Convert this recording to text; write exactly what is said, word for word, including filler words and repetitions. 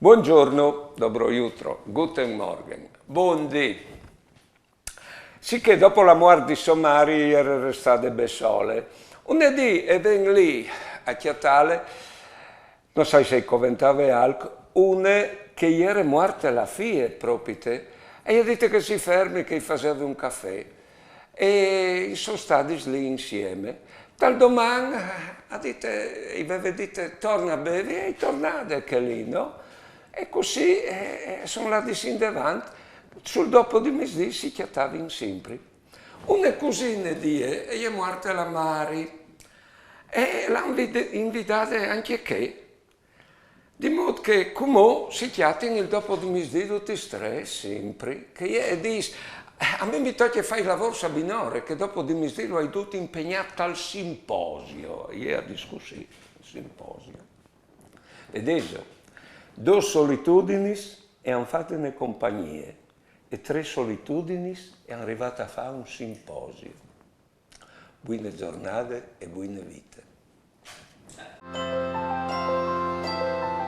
Buongiorno, dobro jutro, guten Morgen, bundì. Sichè dopo la muart di sô mari e jere restade bessole. Un dì e ven lì a cjatâle, no sai se i coventave alc, une che e jere muarte la fie propite, e i à dite che si fermi, che i faseve un cafè. E i son stadis lì insieme. Tal doman, eh, à dite, i veve dite: «Torna a bevi», e i è tornade chê lì, no? E cussì, eh, eh, son ladis indevant, sul dopo di misdì si cjatavin simpri. Une cusine di jê e je muarte la mari, e la àn invi-, invidade ancje chê. Di mût che cumò si cjatin il dopo di misdì dutis trê, simpri, che jê e dîs: «Eh, a mi mi tocje fâ il lavôr sabinore, che dopo di misdì lu ai dut impegnât tal simposio». E jê e à dîs cussì, simposio. E dîs: «Dôs solitudinis e àn fat une compagnie, e trê solitudinis e àn rivât a fâ un simposio». Buine zornade e buine vite.